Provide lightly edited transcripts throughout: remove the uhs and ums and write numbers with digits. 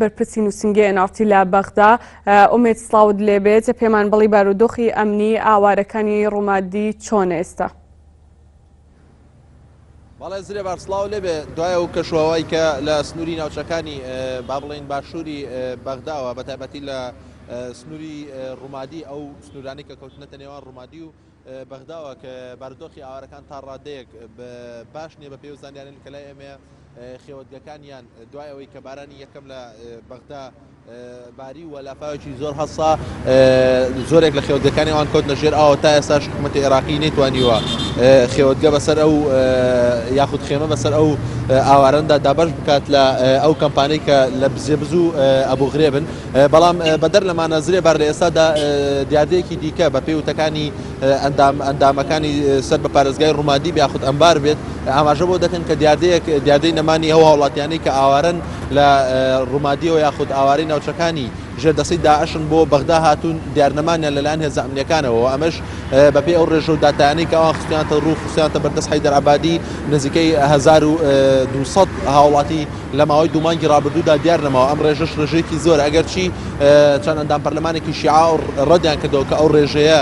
بەرپرسی نووسینگەی NRT لە بەغدا. ئومێد سڵاوت لێبێت، پێمان بڵی بارودۆخی ئەمنی ئاوارەکانی ڕومادی چۆنە ئێستا؟ بەڵێ زرێبار سڵاو لێبێ دوای ئەو کەشوهەوای کە لە سنووری ناوچەکانی با بڵێین باشووری بەغداوە بە تایبەتی لە سنووری ڕومادی ئەو سنوورانەی کە کەوتنەتە نێوان ڕومادی و بەغداوە کە بارودۆخی ئاوارەکان تا ڕادەیەک باش نییە بە پێی و زانیارن کە لای ئێمەیە خێوەتگەکانیان دوای ئەوەی کە بارانی یەکەم لە بەغدا باری و لافاوێکی زۆر هەسا زۆرێک لە خێوەتگەکانی ئەوان کەوتنە ژێر ئاوە تا ئێستاش حکوومەتی عێراقی نەیتوانیوە خێوەتگە بەسەر ئەو یاخود خێمە بەسەر ئەو ئاوارەندا دابەش بکات لە ئەو کەمپانەی کە لە بزێبز و ئەبوغرێبن بەڵام بەدەر لەمانە زرێبار لە ئێستادا دیاردەیەکی دیکە بە پێی وتەکانی ئەندام ئەندامەکانی سەر بە پارێزگای ڕومادی یاخود ئەنبار بێت ئاماژە بۆ دەکەن کە دیاردەیەک دیاردەی نەمانی ئەو هاوڵاتیانەی کە ئاوارەن لە ڕومادیەوە یاخود ئاوارەی ناوچەکانی ژێردەسەی داعشن بۆ بەغدا هاتوون دیارنەمانیان لەلایەن هێزە ئەمنیەکانەوە ئەمەش بەپێی ئەو ڕێژە و داتایانەی کە ئەوان خستویانتە ڕوو خستویانتە بەردەست حەیدەر عەبادی نزیکەی 1200 هاوڵاتی لە ماوەی دوو مانگی ڕابردوودا دیار نەماوە، ئەم ڕێژەش ڕێژەیەکی زۆرە، ئەگەرچی چەند ئەندام پەرلەمانێکی شیعە ڕەتیان کردەوە کە ئەو ڕێژەیە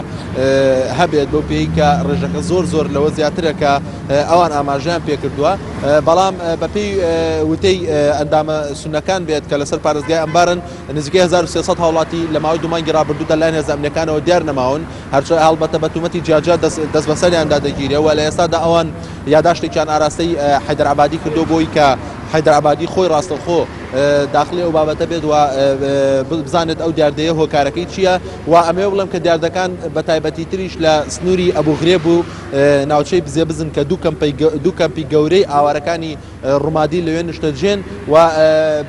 هەبێت بەو پێی کە ڕێژەکە زۆر زۆر لەوە زیاترە کە ئەوان ئاماژەیان پێکردووە، بەڵام بەپێی وتەی ئەندامە سوننەکان بێت کە لەسەر پارێزگای ئەنبارن نزیکەی 1300 هاوڵاتی لە ماوەی دوو مانگی ڕابردوودا لایەن هێزە ئەمنیەکانەوە دیار نەماون، هەرچۆن هەڵبەتە بە تومەتی جیاجیا دەستبەسەریاندا دەگیرێ و لە ئێستادا ئەوان یاداشتێکیان ئاراستەی حەیدەر عەبادی کردووە بۆی کە حەیدەر عەبادی خۆی ڕاستەوخۆ داخلی ئەو بابەتە بێت و بزانێت ئەو دیاردەیە هۆکارەکەی چییە و ئەمەوێ بڵێم کە دیاردەکان بە تایبەتی تریش لە سنووری ئەبوغرێب و ناوچەی بزێبزن کە دوو کەمپی گەورەی ئاوارەکانی ڕومادی لەوێ نیشتەجێن و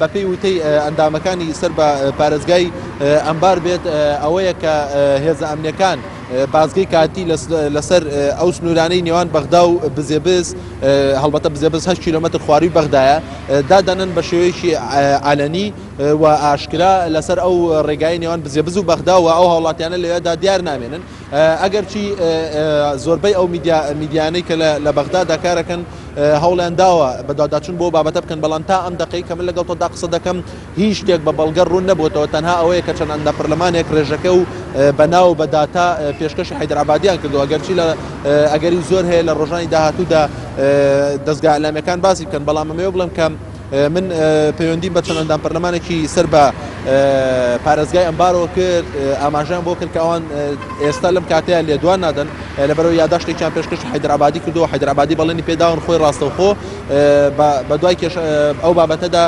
بەپێی وتەی ئەندامەکانی سەر بە پارێزگای ئەنبار بێت ئەوەیە کە هێزە ئەمنیەکان بازگەی کاتی لەسەر ئەو سنوورانەی نێوان بەغدا و بزێبز هەڵبەتە بزێبز 8 کیلۆمەتر خواروی بەغدایە دادەنن بە شێوەیەکی عەلەنی و ئاشکرا لەسەر ئەو ڕێگای نێوان بزێبز و بەغدا و ئەو هاوڵاتیانە لەوێدا دیار نامێنن ئەگەرچی زۆربەی ئەو میدیانەی کە لە بەغدادا کارەکەن هەوڵیان داوە بەدواداچوون بۆ بابەتە بکەن، بەڵام تا ئەم دەقەی کە من لەگەڵ تۆدا قسە دەکەم هیچ شتێک بە بەڵگە ڕوون نەبووەتەوە، تەنها ئەوەیە کە چەند ئەندام پەرلەمانێک ڕێژەکە و بە ناو و بە داتا پێشکەشی حەیدەر عەبادیان کردووە، ئەگەرچی لە ئەگەری زۆر هەیە لە ڕۆژانی داهاتوودا دەزگا ئیعلامییەکان باسی بکەن، بەڵام ئەمەوێ بڵێم کە من پەیوەندیم بە چەند ئەندام پەرلەمانێکی سەر بە پارێزگای ئەنبارەوە کرد، ئاماژەیان بۆ کرد کە ئەوان ئێستا لەم کاتەیە لێدوان نادەن. لەبەرئەوەی یاداشتێکیان پێشکەشی حەیدەر عەبادی کردووە، حەیدەر عەبادی بەڵێنی پێداون خۆی ڕاستەوخۆ بە دوای کێش ئەو بابەتەدا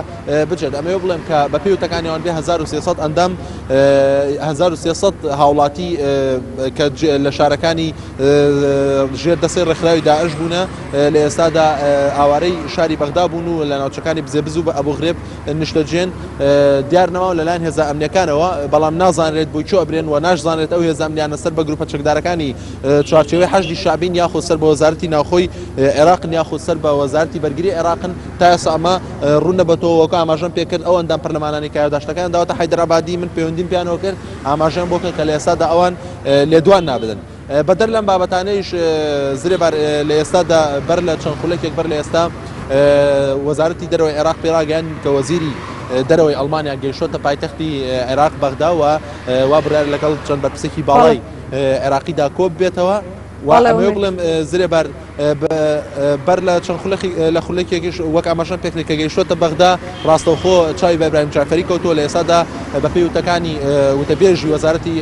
بچێت. ئەمەوێ بڵێم کە بە پێی وتەکانی ئەوان بێ 1300 ئەندام 1300 هاوڵاتی کە لە شارەکانی ژێر دەستەی ڕێکخراوی داعش بوونە لە ئێستادا ئاوارەی شاری بەغدا بوون و لە ناوچەکانی بزێبز و بە ئەبوغرێب نیشتەجێن دیار نەماون لەلایەن هێزە ئەمنیەکانەوە، بەڵام نازانرێت بۆ کوێ ئەبرێن و ناشزانرێت ئەو هێزە ئەمنیانە سەر بە گروپە چەکدارەکانی چوارچێوەی حەشدی شەعبین یاخود سەر بە وەزارەتی ناوخۆی عێراقن یاخود سەر بە وەزارەتی بەرگری عێراقن تا ئێستا ئەمە ڕوون نەبەتەوە وەکو ئاماژەم پێکرد ئەو ئەندام پەرلەمانانی کە یاداشتەکەیان داوەتە حەیدەر عەبادی من پەیوەندیم پێیانەوە کرد ئاماژەیان بۆ کرد کە لە ئێستادا ئەوان لێدوان نابدەن. بەدەر لەم بابەتانەیش زرێبار لە ئێستادا بەر لە چەند خولەکێک بەر لە ئێستا وەزارەتی دەرەوەی عێراق پێی ڕاگەیاند کە وەزیری دەرەوەی ئەڵمانیا گەیشتۆتە پایتەختی عێراق بەغدا و وا بڕیار لەگەڵ چەند بەرپرسێکی باڵای عێراقیدا کۆ ببێتەوە و ئەمەوێ بڵێم زرێبار بەر لە چەند خولەکی لە خولەکێکیش وەک ئاماژەم پێکرد کە گەیشتۆتە بەغدا ڕاستەوخۆ چاوی بە ئیبراهیم جەعفەری کەوتووە لە ئێستادا بەپێی وتەکانی وتەبێژی وەزارەتی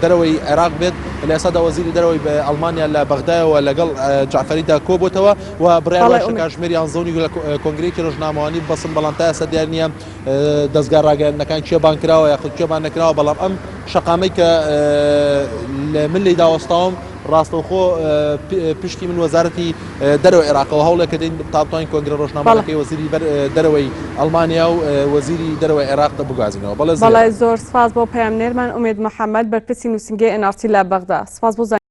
دەرەوەی عێراق بێت لە ئێستادا وەزیری دەرەوەی ئەڵمانیا لە بەغدایەوە لەگەڵ جەعفەریدا کۆبووتەوە و بڕیار وایە کاتژمێر یانزە و نیو لە کۆنگرەیەکی ڕۆژنامەوانی ببەستن بەڵام تا ئێستا دیار نییە دەزگا ڕاگەیاندنەکان کێ بانگ کراوە یاخود کێ بانگ نەکراوە بەڵام ئەم شەقامەی کە من لێیدا وەستاوم ڕاستەوخۆ پشتی من وەزارەتی دەرەوەی عێراقەوە هەوڵێک دەین تا بتوانین کۆنگرە ڕۆژنامەوانەکەی وەزیری دەرەوەی ئەڵمانیا و وەزیری دەرەوەی عێراق بگوازینەوە. بەڵێ بەڵێ زۆر سپاس بۆ پەیامنێرمان ئومێد محەمەد بەرپرسی نووسینگەی NRT لە بەغدا. سپاس بۆ.